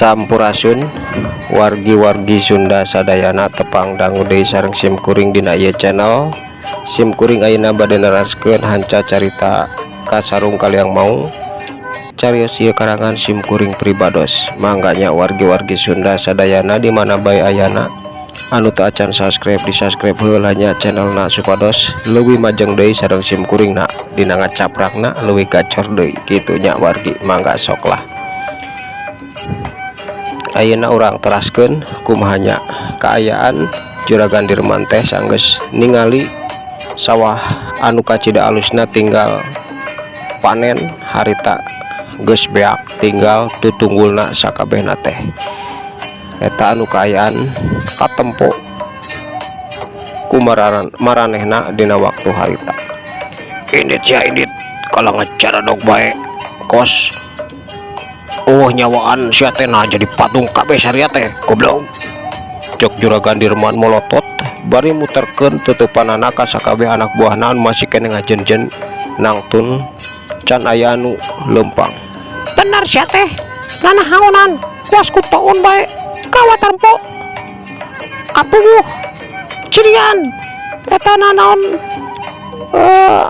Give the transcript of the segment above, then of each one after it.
Sampurasun wargi-wargi Sunda sadayana, tepang dangu deui sareng sim kuring dina ieu channel. Sim kuring ayeuna bade neraskeun hanca carita Kasarung Kaliang Maung. Carios ieu karangan sim kuring pribados. Mangga nya, wargi-wargi Sunda sadayana di mana bae ayana, anu teu acan subscribe, di subscribe heula nya channelna, supados leuwih majeng deui sareng sim kuringna dina ngacaprakna, leuwih gacor deui kitu nya, wargi. Mangga sok lah, ayeuna urang teraskeun kumaha nya kaayaan Juragan Dirman teh sanggeus ningali sawah anu kacida alusna, tinggal panen harita geus beak, tinggal tutunggulna sakabehna teh. Eta anu kaayaan katempo ku maranehna dina waktu harita. "Indit sia, indit, kalau ngacaradog bae kos oh nyawaan sia teh, nah jadi patung kabeh saria teh, goblok," cek Juragan Dirman molotot bari muterkeun tutupanana ka sakabeh anak buahna anu masih keneh ngajenjen nangtun, can aya anu leumpang. Bener sia teh, nanahaonan kuas ku toon bae, kawat tempo kapuguh cirian eta nanaon, eh,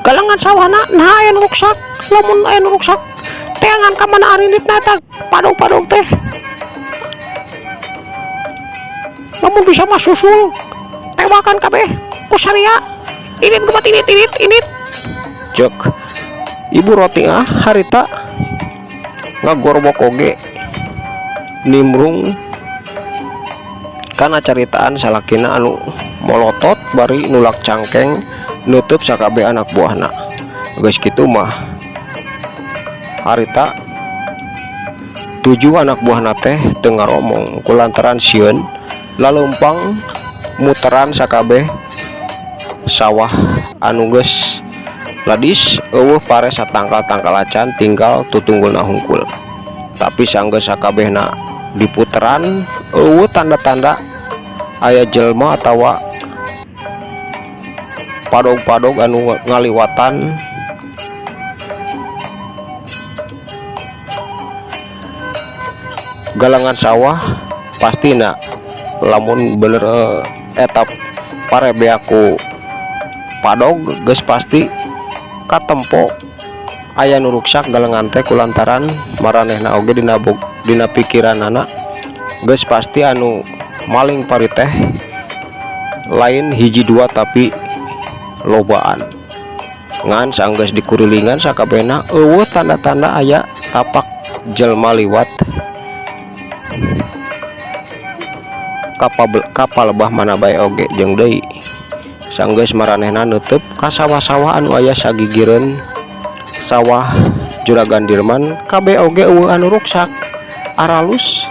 galengan sawahna. Nah, aya nu ruksak. Lamun aya nu ruksak, teangan ka mana arinditna eta padog-padog teh. Lamun bisa mah susul tewakan kabeh ku saria. Indit gemat, indit, indit, indit. Cek Ibu Roti. Ah, harita ngagorbok oge nimrung kana caritaan salakina anu molotot bari nulak cangkeng nutup sakabeh anak buahna. Geus kitu mah harita tujuh anak buahna teh teu ngaromong kulantaran sieun, laleumpang muteran sakabeh sawah anu geus ladis, euweuh pare satangkal-tangkal acan, tinggal tutunggulna hungkul. Tapi sanggeus sakabehna diputeran, euweuh tanda-tanda aya jelma atawa padog-padog anu ngaliwatan galangan sawah. Pastina lamun bener eta pare beak ku padog, geus pasti katempo aya nu ruksak galengan teh, kulantaran maranehna oge dina pikiranana geus pasti anu maling pari teh lain hiji dua, tapi lobaan. Ngan sanggeus dikurilingan sakabehna, euweuh tanda-tanda aya tapak jelma liwat ka palebah mana bae oge. Jeung deui, sanggeus maranehna nutup ka sawah-sawah anu aya sagigireun sawah Juragan Dirman, kabeh oge euweuh anu ruksak, aralus,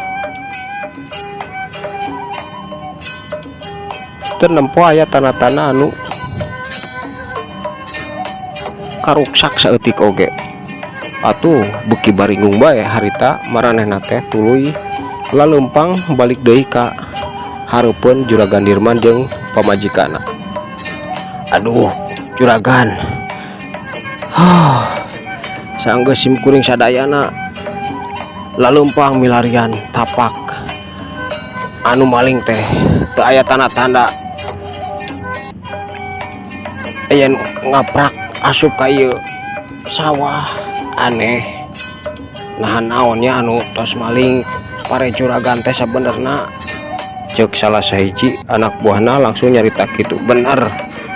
teu nempo aya tanda-tanda anu karuksak saeutik oge. Atuh beuki baringung bae harita maranehna teh, tuluy laleumpang balik deui ka hareupeun Juragan Dirman jeung pamajikanna. "Aduh, Juragan, huh, sanggeus sim kuring sadayana laleumpang milarian tapak anu maling teh, teu aya tanda-tanda aya nu ngaprak asup ka ieu sawah. Aneh, naha naon nya anu tos maling pare juragan teh sabenerna?" cek salah sahiji anak buahna langsung nyarita kitu. "Bener,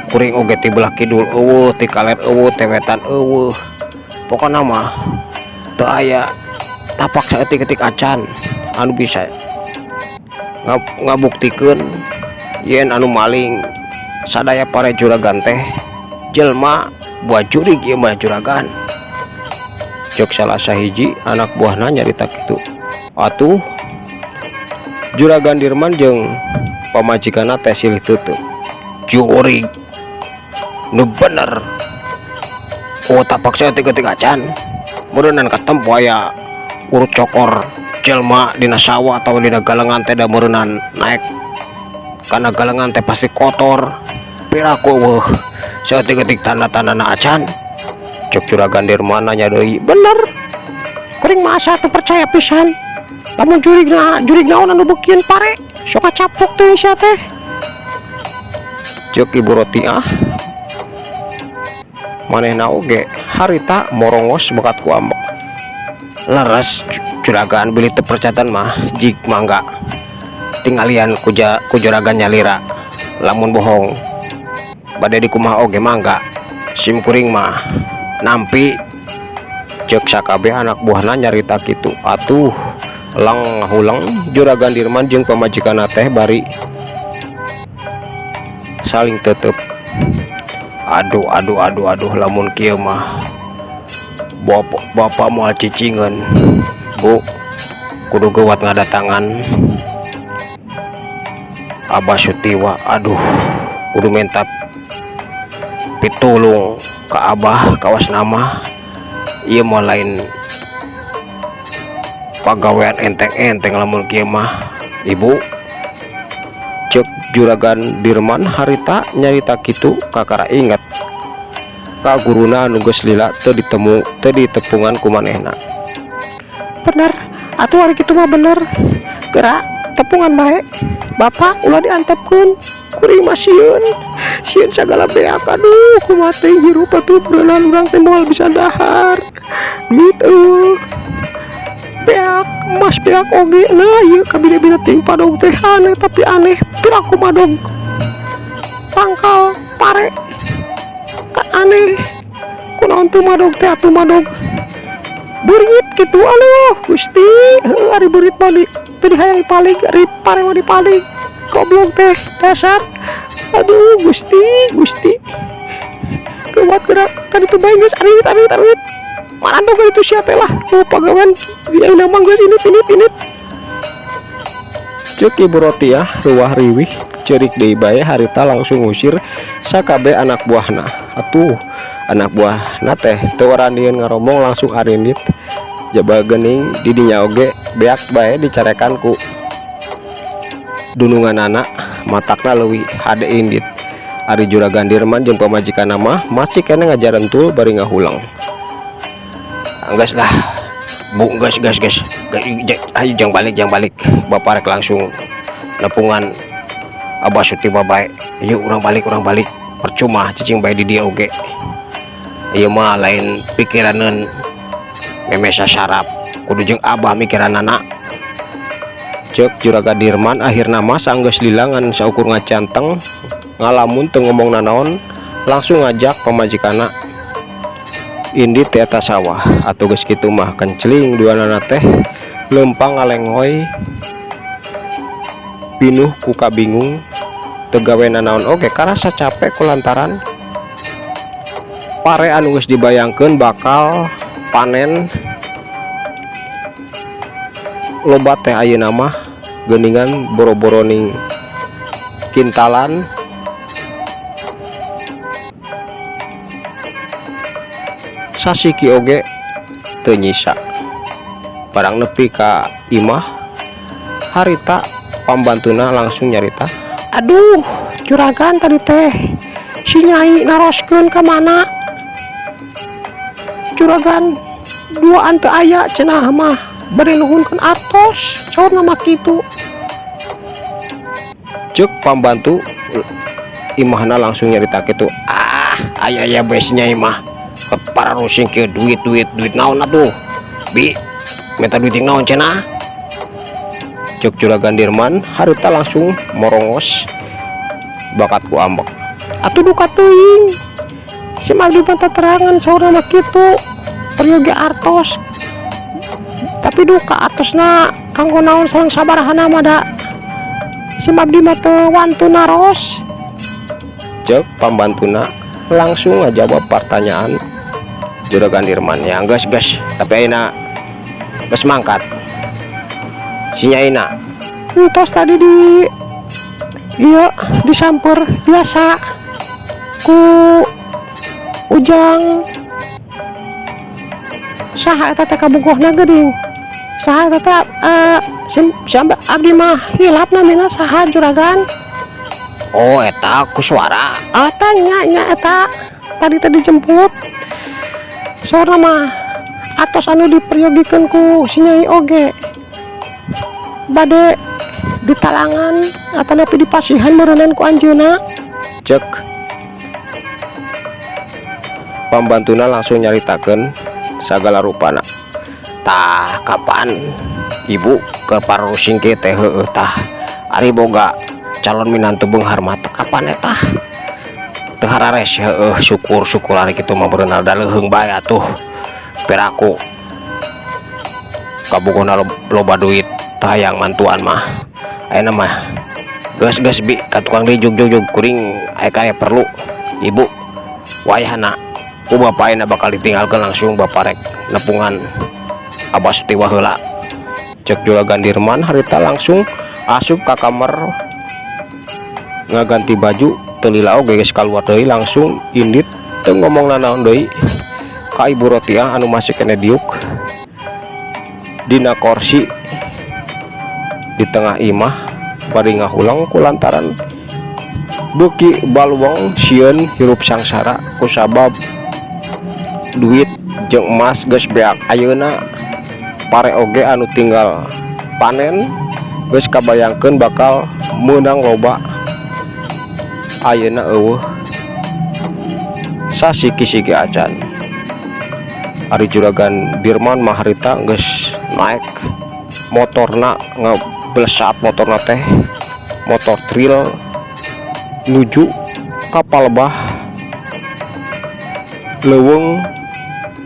kuring oge ti belah kidul euweuh, ti kaler euweuh, ti wetan euweuh, pokona mah teu aya tapak saeutik-eutik acan anu bisa ngabuktikeun yen anu maling sadaya pare juragan teh jelma buah jurig ieu mah, Juragan," cek salah sahiji anak buahna nyarita kitu. Atuh Juragan Dirman jeung pamajikanna teh silih teuteum. "Jurig nu bener, oh, tapak saeutik-eutik acan, meureunan katempo aya urut cokor jelma dina sawah atau dina galengan teh, da meureunan naek kana galengan teh pasti kotor. Piraku euweuh saeutik-eutik tanda-tandana acan?" cek Juragan Dirman nanya deui. "Bener." Kuring mah asa teu percaya pisan. Lamun jurig na jurig naon anu beukieun pare, sok kacapuk teh sia teh. Cek Ibu Rotiah, manehna oge harita morongos bakat ku ambek. Leres, juragan, bilih teu percatan mah jig mangga tinggalian ku juragan nyalira. Lamun bohong bade dikumaha oge mangga, sim kuring mah nampi. Cek sakabeh anak buahna nyarita kitu. Atuh lang ngahuleng Juragan Dirman jeung pamajikanna teh bari saling tetep. Aduh, aduh, aduh, aduh, lamun kieu mah bapak bapak moal cicingeun, Bu. Kudu geuwat ngadatangan Abah Sutiwa. Aduh, kudu minta pitulung ke Abah. Kawas nama ieu mah lain pagawean enteng-enteng lamun kieu mah, Ibu. Cek Juragan Dirman harita nyarita kitu kakara inget ka guruna anu geus lila teu ditemu, teu ditepungan ku manehna. Bener atuh, ari kitu mah bener. Geura tepungan bae, Bapak, ulah diantepkeun. Kuring mah sieun, sieun sagala beak. Aduh, kumaha teh hirup atuh? Beureunan urang teh moal bisa dahar, duit eueuh, beak, emas beak oge. Nah, ieu kabina-bina teuing padog teh aneh, tapi aneh piraku madog tangkal pare kan aneh. Kunaon tuh madog teh atuh madog beurit kitu? Aduh Gusti, heuh, ari beurit mah di teu dihayang paling, ari pare mah dipaling. Goblok teh dasar. Aduh Gusti, Gusti, gawat, geura ka ditu bae geus. Arit, arit, arit, marantau ka ditu sia teh lah. Oh, pagawean di ayeuna mah geus indit, indit, indit. Cek Ibu Rotiah ruah riwih ceurik deui bae. Harita langsung ngusir sakabeh anak buahna. Atuh anak buahna teh teu waranieun ngaromong, langsung arindit. Jaba geuning didinya oge beak bae dicarekan ku dununganana, matakna leuwih hade indit. Ari Juragan Dirman jeung pamajikanna mah masih keneh ngajarentul bari ngahuleng. Geus lah, Bu, geus, geus, geus, ayo jang balik, jang balik. Bapak rek langsung nepungan Abah Sutiwa bae. Yuk, urang balik, urang balik. Percuma cicing bae di dieu oge, ieu mah lain pikiraneun memesa sarap, kudu jeung Abah mikiranana. Cek Juragan Dirman. Akhirna mah sanggeus lila ngan saukur ngacanteng ngalamun, teu ngomong nanaon, langsung ngajak pamajikanna indit ti eta sawah. Atuh geus kitu mah kenceling duanana teh leumpang ngalengoy pinuh ku kabingung, teu gawe nanaon oge karasa capek kulantaran pare anu geus dibayangkeun bakal panen loba teh ayeuna mah geuningan boro-boroning kintalan, sasiki oge teu nyisa. Barang nepi ka imah harita pambantuna langsung nyarita. Aduh Juragan, tadi teh si Nyai naroskeun ka mana Juragan duaan teu aya, cenah mah bade nuhunkeun artos, saurna mah kitu. Cek pambantu imahna langsung nyarita kitu. Ah, aya aya bae si Nyai mah, pararusing kieu. Duit, duit, duit naon atuh, Bi? Minta duit jeung naon cenah? Cek Juragan Dirman harita langsung morongos bakat ku ambek. Atuh duka teuing, si abdi mah teterangan, saurna mah kitu, peryogi artos, tapi duka artosna kanggo naon sareng sabarahana mah, da si abdi mah teu wantun naros. Cek pambantuna langsung ngajawab pertanyaan Juragan Dirman. Ya geus, geus, tapi ayeuna geus mangkat si Nyaina? Entos, tadi di iya disamper biasa ku Ujang. Saha eta teh kabogohna geuning? Saha eta teh? Si abdi mah hilap namina saha, Juragan. Oh, eta Kuswara. Ah, tanya nya eta tadi tadi dijemput, saurna mah Atos anu diperyogikeun ku si Nyai oge bade ditalangan atanapi dipasihan meureunan ku anjeunna. Cek pambantuna langsung nyaritakeun sagala rupana. Tah, kapan ibu ke parusing kieu teh? Heueuh, tah ari boga calon minantu beunghar mah teh kapan eta teu harares? Heueuh, syukur syukur ari kitu mah, beunal da leuheung bae atuh. Piraku kabogohna loba duit teu hayang mantuan mah. Ayeuna mah geus geus bi ka tukang deui, jug jug jug, kuring aya kaya perlu ibu. Wayahna ku bapak ayeuna bakal ditinggalkeun, langsung bapak rek nepungan Abah Sutiwa heula, cek Juragan Dirman. Harita langsung asup ka kamar ngaganti baju. Teu lila oge geus kaluar deui, langsung indit teu ngomong nanaon deui ka Ibu Rotiah anu masih keneh diuk dina korsi di tengah imah bari ngahuleng kulantaran beuki baluang sieun hirup sangsara kusabab duit jeung emas geus beak. Ayeuna pare oge anu tinggal panen geus kabayangkeun bakal meunang loba, ayeuna euweuh sasiki-siki acan. Ari Juragan Dirman mah harita geus naek motorna, ngeblesat motorna teh, motor trail, nuju ka palebah leuweung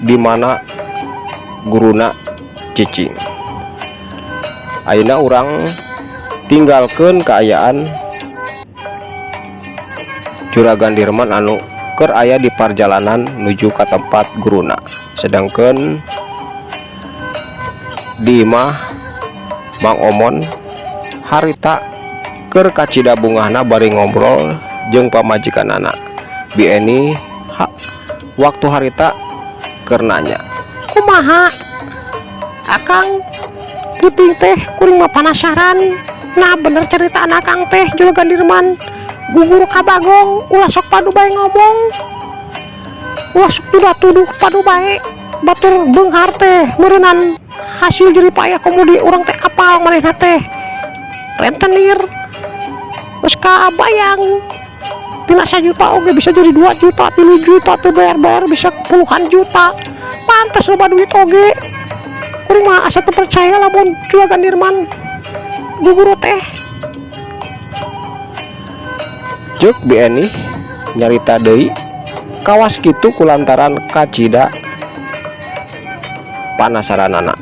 di mana guruna cicing. Ayeuna urang tinggalkeun kaayaan Juragan Dirman anu keur aya di parjalanan nuju ka tempat guruna, sedangkan di imah Mang Omon harita keur kacida bungahna bari ngobrol jeung pamajikanana Bi Eni. Ha, waktu harita keur nanya. Kumaha, Akang? Puting teh kuring mah penasaran. Nah, bener cerita Akang teh Juragan Dirman guguru ka Bagong. Ulah sok padu bae ngomong, ulah sok tuduh-tuduh padu bae. Batur beunghar teh meureunan hasil jerih payah komudi. Urang teh apal manehna teh rentenir. Geus kabayang tina 1 juta oge bisa jadi 2 juta, 3 juta, tuh bayar-bayar bisa puluhan juta. Pantas loba duit oge. Kuring mah asa teu percaya lamun Juragan Dirman guguru teh. Cek Bi Eni nyarita deui kawas kitu kulantaran kacida panasaranana.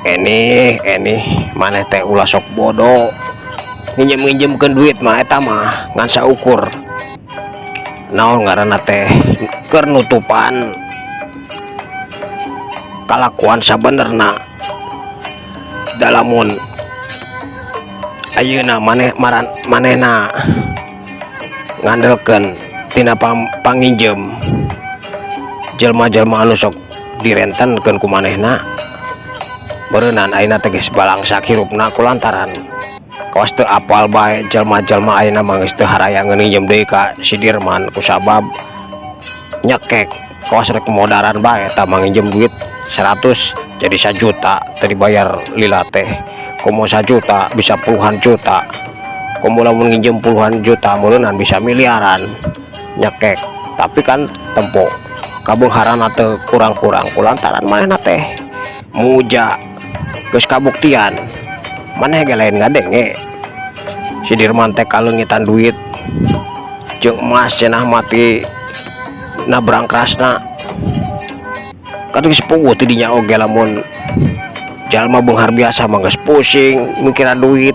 Eni, Eni, maneh teh ulah sok bodoh. Nginjem-nginjemkeun duit mah eta mah ngan saukur naon ngaranna teh keur nutupan kalakuan sabenerna. Da lamun ayeuna maneh maran manehna ngandelkeun tina panginjem jelma-jelma anu sok direntenkeun ku manehna, beureunan ayeuna teh geus balangsak hirupna kulantaran kawas teu apal bae jelma-jelma. Ayeuna mah geus teu harayangeun nginjem deui ka si Dirman kusabab nyekek kawas rek modaran bae. Eta mah nginjem duit 100 jadi 1 juta, teu dibayar lila teh. Komo 1 juta bisa puluhan juta, komo lamun nginjem puluhan juta meureunan bisa miliaran. Nyekek, tapi kan tempo kabeungharanna teu kurang-kurang kulantaran manehna teh muja. Geus kabuktian, maneh ge lain ngadenge si Dirman teh kaleungitan duit jeung emas cenah mati na brangkrasna. Kan geus puguh ti dinya oge lamun jalma beunghar biasa mah geus pusing mikiran duit.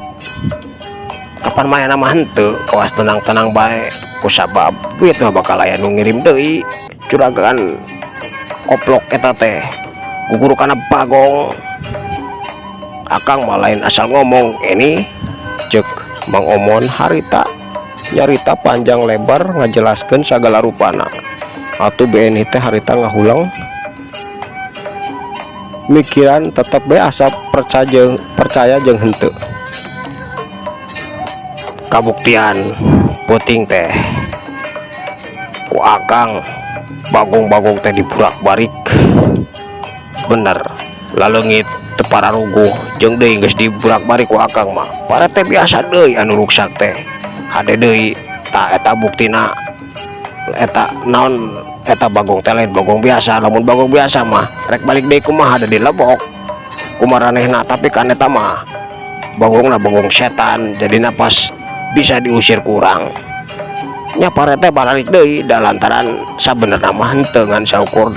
Kapan manehna mah henteu, kawas tenang-tenang bae kusabab duit mah bakal aya nu ngirim deui. Juragan koplok eta teh guguru kana Bagong. Akang mah lain asal ngomong ini, cek Mang Omon harita nyarita panjang lebar ngajelaskeun sagala rupana. Atuh Bi Eni teh harita ngahuleng mikiran, tetep bae asa percaya jeung henteu. Kabuktian peuting teh ku Akang Bagong-bagong teh diburak-barik. Bener laleungit teu pararuguh jeung deui geus dibolak-balik ku akang mah pare teh biasa deui anu ruksak teh hade deui. Tah, eta buktina eta naon, eta bagong teh lain bagong biasa. Lamun bagong biasa mah rek balik deui kumaha, ada di lebok kumaranehna, tapi kan eta mah bagongna bagong setan, jadi napas bisa diusir kurang nya pare teh balik deui da lantaran sabenerna mah henteu ngan saukur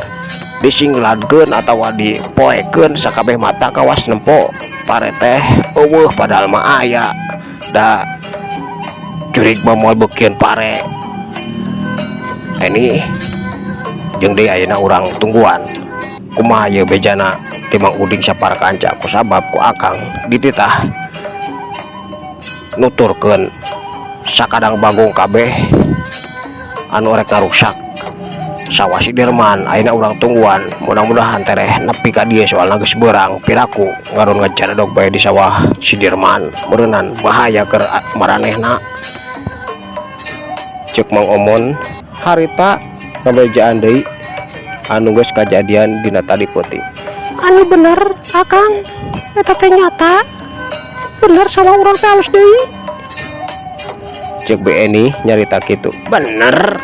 disingladkeun atawa dipoekeun sakabeh mata kawas nempo pare teh euweuh, padahal mah aya. Da jurig mah moal beukieun pare ini. Jeung deui ayeuna urang tungguan kumaha ieu bejana ti Mang Uding sapara kanca, kusabab ku akang dititah nuturkeun sakadang bagong kabeh anu rek ngaruksak sawah si Dirman. Ayeuna urang tungguan, mudah-mudahan tereh nepi ka dieu, soalna geus beurang piraku ngaron ngajaradog bae di sawah si Dirman, meureunan bahaya keur maranehna. Ceuk Mang Omon harita ngabejaan deui anu geus kajadian dina tadi peuting. Anu bener, akang, eta teh nyata bener sawah urang teh alus deui. Ceuk Bi Eni nyarita kitu. Bener,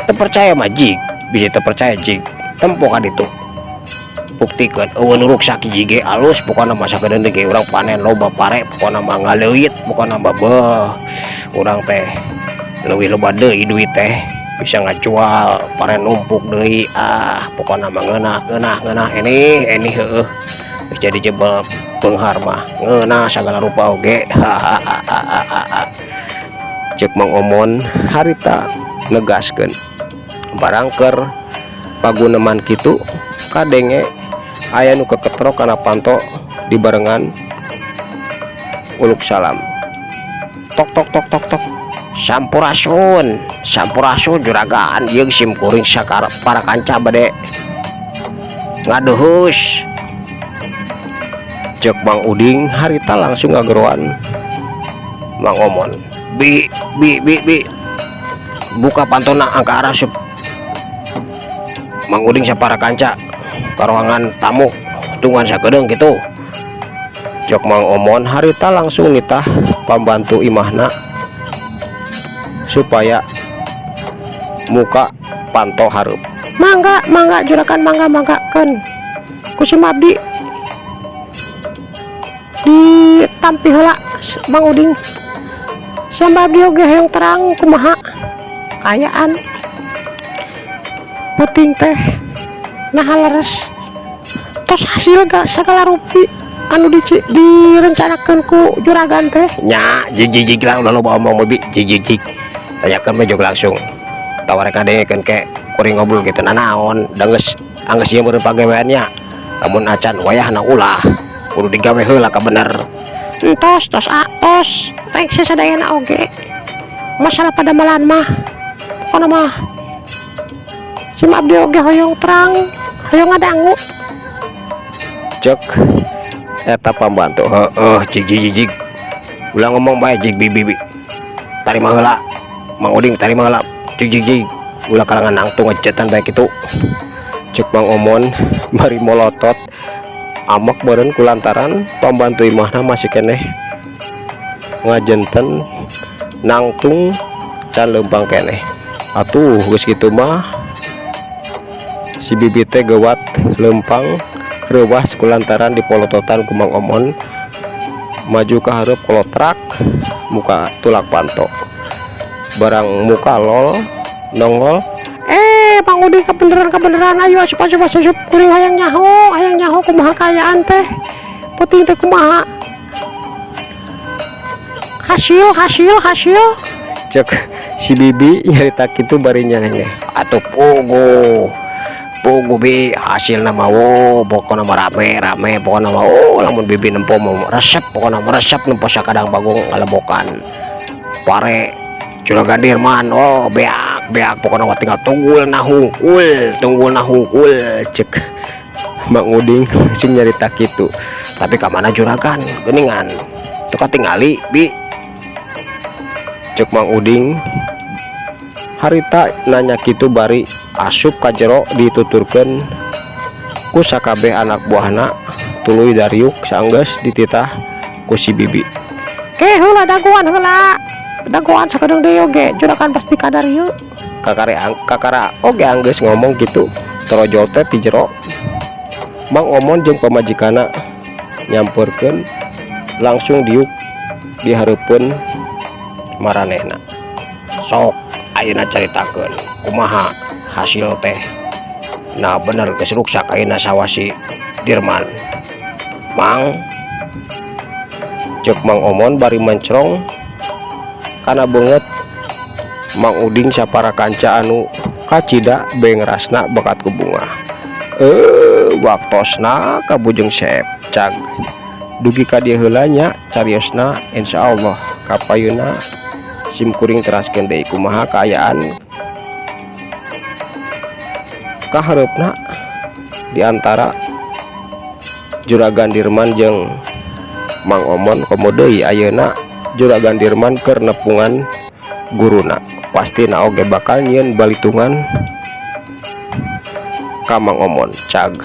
teu percaya mah jig, bisa teu percaya jig tempo ka ditu, buktikeun euweuh nu ruksak hiji ge. Alus pokona mah, sakedeung ge urang panen loba pare, pokona mah ngaleuit, pokona mah beuh, urang teh leuwih loba deui duit teh, bisa ngajual pare numpuk deui. Ah, pokona mah ngeunah ngeunah ngeunah ini ini. Heueuh, geus jadi jebel beunghar mah ngeunah sagala rupa oge. Ceuk Mang Omon harita negaskeun. Barang keur paguneman kitu, kadenge aya nu keketrok kana panto dibarengan uluk salam, tok tok tok tok tok. "Sampurasun, sampurasun, juragan, ieu sim kuring sakar para kanca bade ngaduhus," ceuk Mang Uding harita langsung ngageroan Mang Omon. "Bi, bi, bi, bi, buka pantona, angka arasup Mang Uding sapara kanca ka ruangan tamu, tungguan sakedeung," gitu ceuk Mang Omon harita langsung nitah pambantu imahna supaya muka panto hareup. Mangga, mangga, juragan, mangga, mangga keun ku sim abdi ditampi heula. Mang Uding, sim abdi oge hoyong terang kumaha kaayaan peuting teh, nah leres tos hasil gak segala rupi anu direncanakeun ku juragan teh? Nya, jig jig jig lah, ulah loba omong, bi, jig jig jig. Tanyakeun we jog langsung tawar kadengekeun ke kuring ngobrol gitu nanaon da geus anggeus ieu meureun pagawean nya. Lamun acan wayahna ulah, kudu digawe heula ka bener. Entos tos tos rengse sadayana oge masalah padamelan mah. Pokona mah sim abdi oge hoyong terang, hoyong ngadangu. Ceuk eta pambantu. "Heeh, jig jig jig, ulah ngomong bae, jig, bi bi bi, tarima heula Mang Uding, tarima heula, jig jig jig, ulah kalangan nangtung ngejetan bae kitu," ceuk Mang Omon bari molotot amek meureun kulantaran pambantu imahna masih keneh ngajenten nangtung can leumpang keneh. Atuh geus kitu mah si bibi teh geuwat leumpang reuwas kulantaran dipolototan ku Mang Omon, maju ka hareup kolotrak muka tulak panto. Barang muka lol nongol. Eh, Mang Uding, kebeneran kebeneran, ayo asup asup asup, kuring hayang nyaho, hayang nyaho kumaha kaayaan teh peuting teh, kumaha hasil hasil hasil. Ceuk si bibi nyarita kitu bari nyanyi. "Atuh puguh puguh, bi, hasilna mah wo pokona mah rame rame, pokona mah oh lamun bibi nempo mau resep, pokona mah resep nempo sakadang bagong ngalebokan pare Juragan Dirman. Oh, beak beak, pokona mah tinggal tunggulna hungkul, tunggulna hungkul," ceuk Mang Uding langsung nyarita kitu. "Tapi ka mana juragan geuningan teu katingali, bi?" ceuk Mang Uding harita nanya kitu bari asup ka jero dituturkeun. Ku sakabeh anak buahna tuluy dariuk sanggeus dititah ku si bibi. Ke heula dagoan heula. Dagoan sakedeung deui oge juragan pasti kadar ieu. Kakare kakara oge anggeus ngomong gitu, torojol teh ti jero. Mang Omon jeung pamajikanna nyamperkeun langsung diuk di hareupeun maranehna. Sok ayeuna caritakeun kumaha hasil teh. Nah, bener geus ruksak ayeuna sawah si Dirman. Mang, cek Mang Omon bari mencrong kana beungeut Mang Uding sapara kanca anu kacida bengrasna bakat ku bungah. Eh, waktosna ka Bujeng Sep cag dugi ka dieu heula nya cariosna. Insyaallah kapayuna sim kuring teraskeun deui kumaha kaayaan kahareupna di antara Juragan Dirman jeung Mang Omon. Komo deui ayeuna Juragan Dirman keur nepungan guruna, pastina oge bakal nyieun balitungan ka Mang Omon. Cag,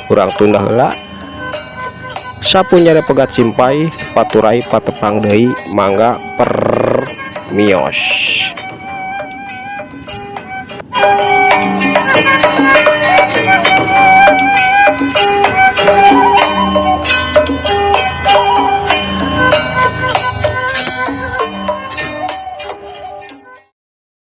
urang tunda heula. Sapunyana pegat simpay paturay patepang deui. Mangga permios.